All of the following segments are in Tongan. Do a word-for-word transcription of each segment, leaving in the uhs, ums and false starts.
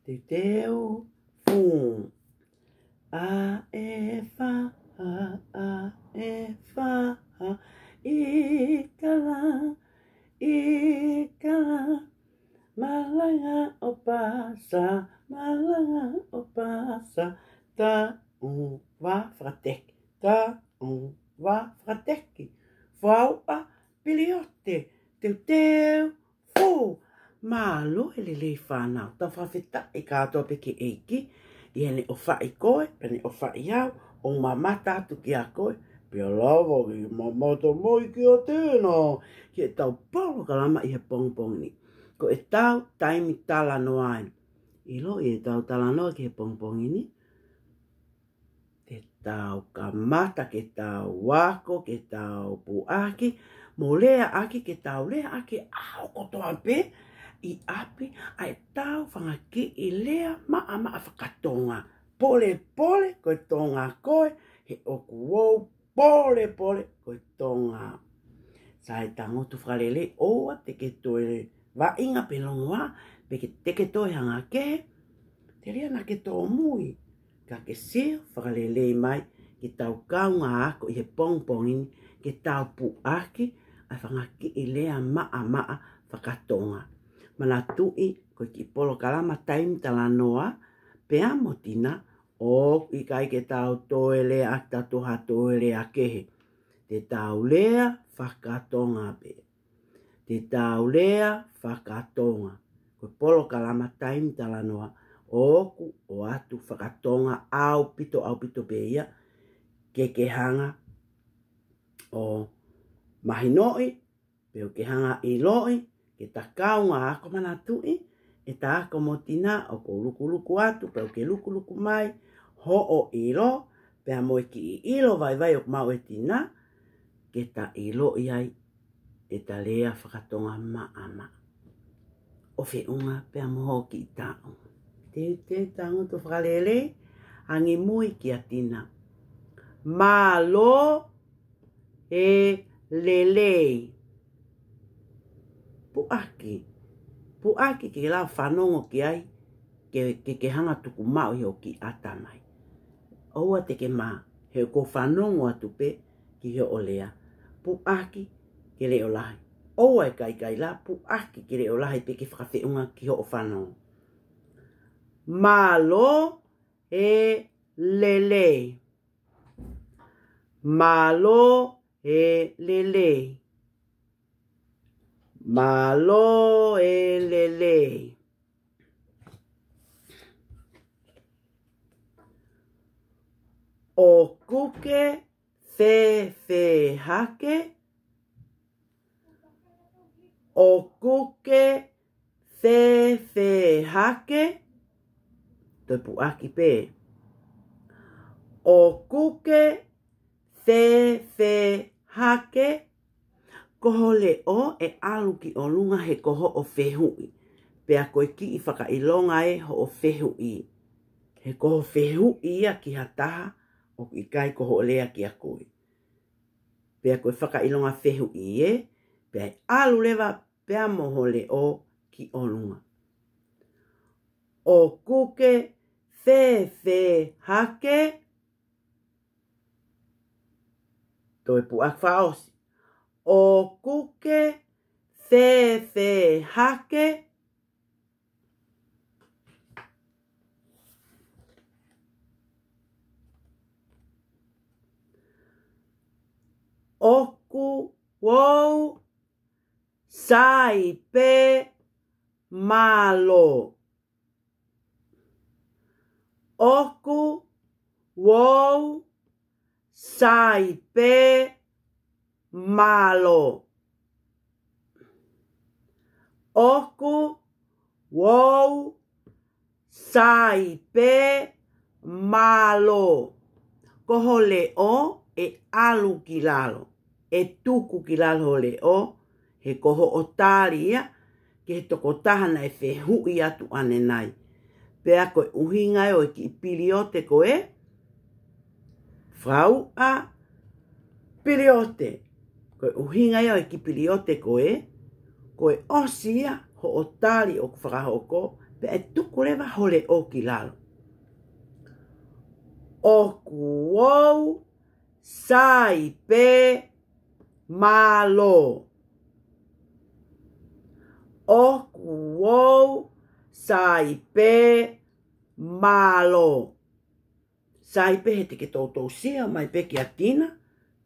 Teuteu fū. ʻA e fā, ʻa e fā, ʻi kala, ʻi kala. Malanga ʻo pasa, malanga ʻo pasa. Taʻu ua fakateki, taʻu ua fakateki. Fauʻa, Piliote, teuteu fū. Mālō e lelei fānau, tau fakafetaʻi kātoa pē ki he ʻEiki, ʻi heʻene ʻofaʻi koe, pea ne ʻofaʻi au, ʻo mamata atu kiate koe, pea lava ke mamata mai kiate au, ki heʻetau polokalama ʻi he pongipongi ni. Ko ʻetau taimi talanoa eni. ʻIloʻi ʻetau talanoa ki he pongipongi ni. Ke tau kamata, ke tau ako, ke tau puʻaki, mo leaʻaki, ke tau leaʻaki ʻaho kotoa pē ʻi ʻapi, ʻa ʻetau fanga kiʻi lea maʻamaʻa faka-Tonga. Polepole ko e Tonga koe, he ʻoku ou polepole ko e Tonga. Sai, tangutu fakalelei, ʻoua te ke toe vaʻinga pe longoaʻa, pe ke, te ke toe hanga kehe, telia naʻa ke tōmui. Ka ke sio fakalelei mai ke tau kaungā ako ʻi he pongipongi ni, ke tau puʻaki ʻa e fanga kiʻi lea maʻamaʻa faka-Tonga. Manatuʻi, ko e kiʻi polokalama taimi talanoa pea mo Tina, ʻoku ʻikai ke tau toe leaʻaki, tau toe ha toe lea kehe. Te tau lea faka-Tonga pē. Te tau lea faka-Tonga. Ko e polokalama taimi talanoa ʻoku ʻoatu faka-Tonga ʻaupito, ʻaupito pē ia ke ke hanga ʻo mahinoʻi, pe ʻoku ke hanga ʻiloʻi, ke ta kaungā ako. Manatuʻi, ʻeta ako mo Tina, ʻoku ou lukuluku atu, pe ʻoku ke lukuluku mai, hoʻo ʻilo, pea mo e kiʻi ʻilo vaivai ʻoku maʻu ʻe Tina, ke ta ʻiloʻi ai ʻeta lea faka-Tonga maʻamaʻa ʻo feʻunga pea mo hoʻo kiʻi taʻu. Teuteu, tangutu fakalelei, angimui kia Tina. Mālō e lelei. Puʻaki. Puʻaki ke lava fanongo ki ai, ke, ke, ke hanga tuku maʻu ʻi hoʻo kiʻi ʻatamai. ʻOua te ke mā, he ʻoku ou fanongo atu pē ki hoʻo lea. Puʻaki ke leʻo lahi. ʻOua ʻe kaikaila, puʻaki ke leʻo lahi pē ke fakafeʻunga ki hoʻo fanongo. Mālō e lelei. Mālō e lelei. Mālō e lelei. ʻOku ke fēfē hake? ʻOku ke fēfē hake? Toe puʻaki pē. ʻOku ke fēfē hake? Ko ho leʻo ʻe ʻalu ki ʻolunga he ko hoʻo fehuʻi. Pea ko e kiʻi fakaʻilonga ē hoʻo fehuʻi. He ko hoʻo fehuʻi ia ki ha taha, ʻoku ʻikai ko hoʻo lea kiate koe. Pea ko e fakaʻilonga fehuʻi ē, pea ʻe ʻalu leva pea mo ho leʻo ki ʻolunga. ʻOku ke fēfē hake? Toe puʻaki fakaʻosi. ʻOku ke fēfē hake? ʻOku ou sai pē, mālō. ʻOku ou sai pē, mālō. ʻOku ou sai pē, mālō. Ko ho leʻo ʻe ʻalu ki lalo, ʻe tuku ki lalo ho leʻo, he ko hoʻo tali ia ki he tokotaha naʻe fehuʻi atu ʻanenai. Pea ko e ʻuhinga ē ʻo e kiʻi piliote ko ē, fauʻa piliote. Ko e ʻuhinga ia ʻo e kiʻi piliote ko ē, ko e ʻosi ia hoʻo tali ʻoku fakahoko, Pea ʻe tuku leva ho leʻo ki lalo. ʻOku ou sai pē mālō. ʻOku ou sai pē mālō. Sai pē he te ke toutou sio mai pē kia Tina,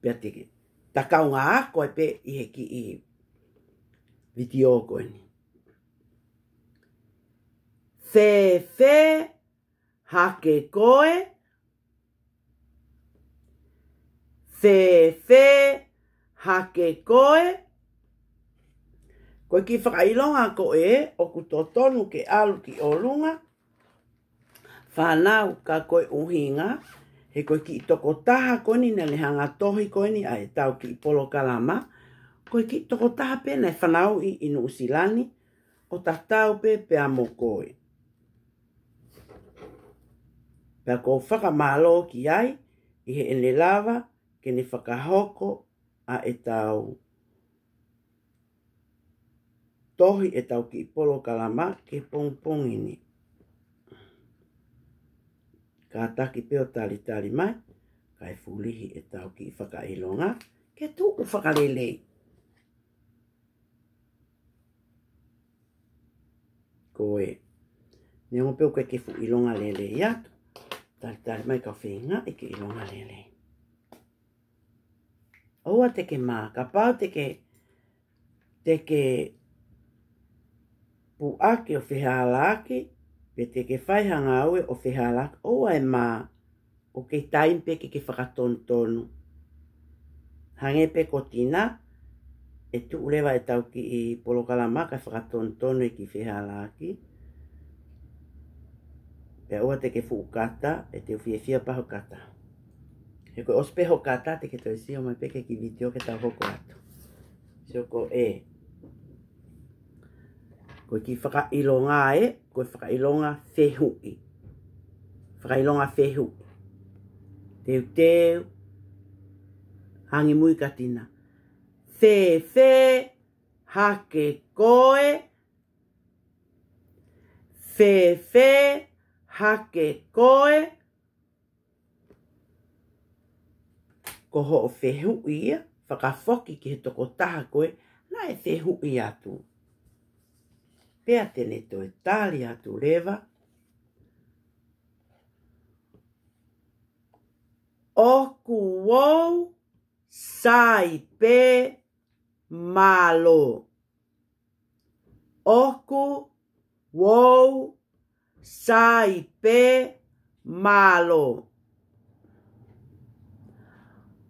pea te ke takaunga ako ai pē ʻi he kiʻi vitiō ko eni. Fēfē hake koe? Fēfē hake koe? Ko e kiʻi fakaʻilonga ko ē, ʻoku totonu ke ʻalu ki ʻolunga, fānau, ka ko e ʻuhinga, he ko e kiʻi tokotaha ko eni naʻa ne hanga tohi ko eni ʻa ʻetau kiʻi polokalama, ko e kiʻi tokotaha pē naʻe fanauʻi ʻi Nuʻusila ni, ʻo tatau pē pea mo koe. Pea ʻoku ou fakamālō ki ai, ʻi heʻene lava ke ne fakahoko ʻa ʻetau tohi ʻetau kiʻi polokalama ki he pongipongi ni. Kātaki pē ʻo talitali mai, kae fulihi ʻetau kiʻi fakaʻilonga, ke tuʻu fakalelei. Ko e, neongo pē ʻoku ʻikai ke fuʻu ʻilonga lelei atu, talitali mai kau feinga ʻi ke ʻilonga lelei. ʻOua te ke mā, kapau te ke, te ke puʻaki ʻo fehālaaki, pe te ke fai ha ngāue ʻo fehālaaki, ʻoua ʻe mā, ʻoku kei taimi pē ke ke fakatonutonu. Hangē pē ko Tina, ʻe tuʻu leva ʻetau kiʻi polokalama kae fakatonutonu e kiʻi fehālaaki. Pea ʻoua te ke fuʻu kata, ʻe te u fiefia pē ho kata. He ko e ʻosi pē ho kata, te ke toe sio mai pē ki he kiʻi vitiō ke tau hoko atu. Sio ko ē. Ko e kiʻi fakaʻilonga ē, ko e fakaʻilonga fehuʻi. Fakaʻilonga fehuʻi. Teuteu, hangē mui ka Tina. Fēfē hake koe? Fēfē hake koe? Ko hoʻo fehuʻi ia, fakafoki ki he tokotaha ko ē naʻe fehuʻi atu. Pea te ne toe tali atu leva. ʻOku ou sai pē mālō. ʻOku ou sai pē mālō.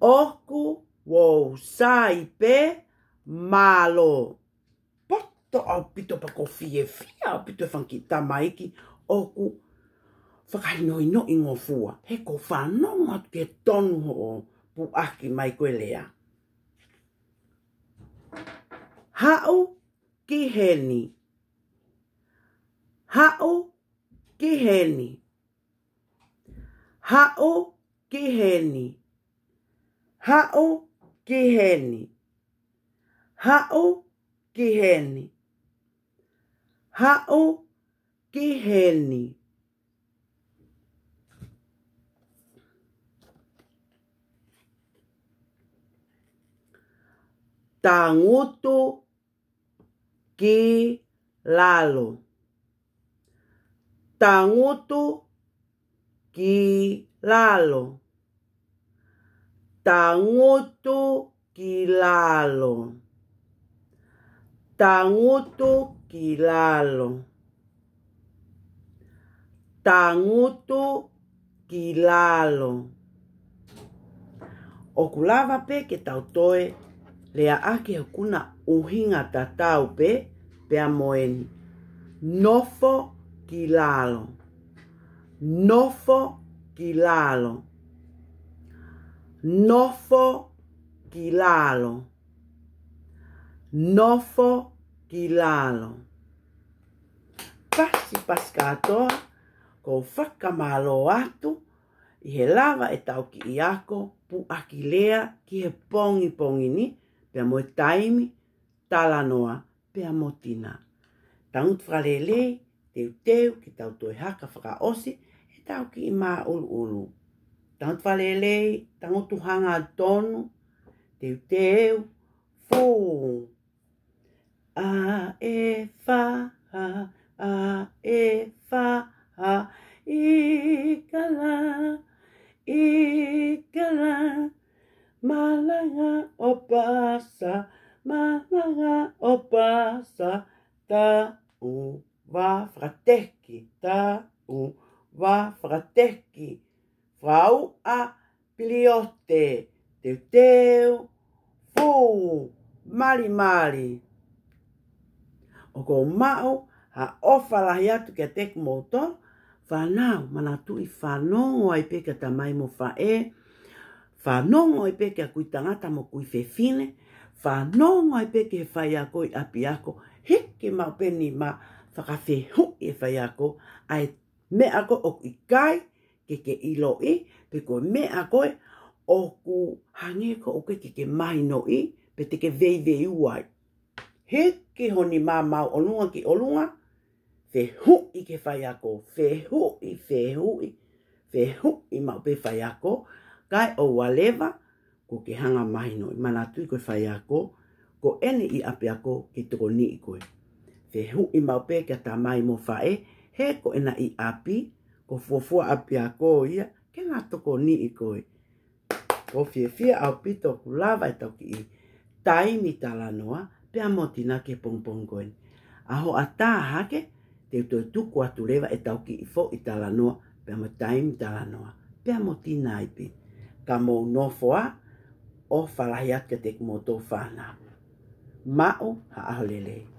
ʻOku ou sai pē mālō. Poto ʻaupito pea ʻoku ou fiefia ʻaupito he fanga kiʻi tamaiki ʻoku fakahinohinoʻi ngofua. He ʻoku ou fanongo atu ki he tonu hoʻo puʻaki mai ko e lea. Haʻu ki heni. Haʻu ki heni. Haʻu ki heni. Haʻu ki heni. Haʻu ki heni. Haʻu ki heni. Tangutu ki lalo. Tangutu ki lalo. Tangutu ki lalo. Tangutu ki lalo. Tangutu ki lalo. ʻOku lava pē ke tau toe leaʻaki he ʻoku na ʻuhinga tatau pē, pea mo eni. Nofo ki lalo. Nofo ki lalo. Nofo ki lalo. Nofo ki lalo. Pasipasi kātoa, ʻoku ou fakamālō atu ʻi he lava ʻetau kiʻi ako puʻaki lea ki he pongipongi ni, pea mo e taimi talanoa pea mo Tina. Tangutu fakalelei, teuteu ke tau toe haka fakaʻosi ʻetau kiʻi māʻuluʻulu. Tangutu fakalelei, tangutu hangatonu, teuteu, fū. ʻA e faha, ʻa e faha, ʻi kala, ʻi kala, malanga ʻo pasa, malanga ʻo pasa, taʻu vā fakateki, taʻu vā fakateki, fauʻa piliote, teuteu, fū, malimali. ʻOku ou maʻu ha ʻofa lahi atu kiate kimoutolu, fānau, manatuʻi fanongo ai pē kia tamai mo faʻē, fanongo ai pē kia kui tangata mo kui fefine, fanongo ai pē ki he faiako ʻi ʻapiako, hiki maʻu pē nima, fakafehuʻi e faiako ʻa e meʻa ko ē ʻoku ʻikai ke ke ʻiloʻi, pe ko e meʻa ko ē ʻoku hangē ko ē ʻoku ʻikai ke ke mahinoʻi, pe te ke veiveiua ai. Hiki ho nima maʻu ʻolunga ki ʻolunga, fehuʻi ki he faiako, fehuʻi, fehuʻi, fehuʻi maʻu pē faiako, kae ʻoua leva kuo ke hanga mahinoʻi. Manatuʻi ko e faiako, ko eni ʻi ʻapiako ke tokoniʻi koe. Fehuʻi maʻu pē kia tamai mo faʻē, he ko ena ʻi ʻapi, ko e fuofua ʻapiako ia, ke na tokoniʻi koe. ʻOku ou fiefia ʻaupito kuo lava ʻetau kiʻi taimi talanoa, pea mo Tina ki he pongipongi ko eni. ʻA hoʻatā hake, te u toe tuku atu leva ʻetau kiʻi foʻi talanoa, pea mo e taimi talanoa, pea mo Tina ai pē. Ka mou nofo ā, ʻofa lahi atu kiate kimoutolu fānau. Maʻu ha ʻaho lelei.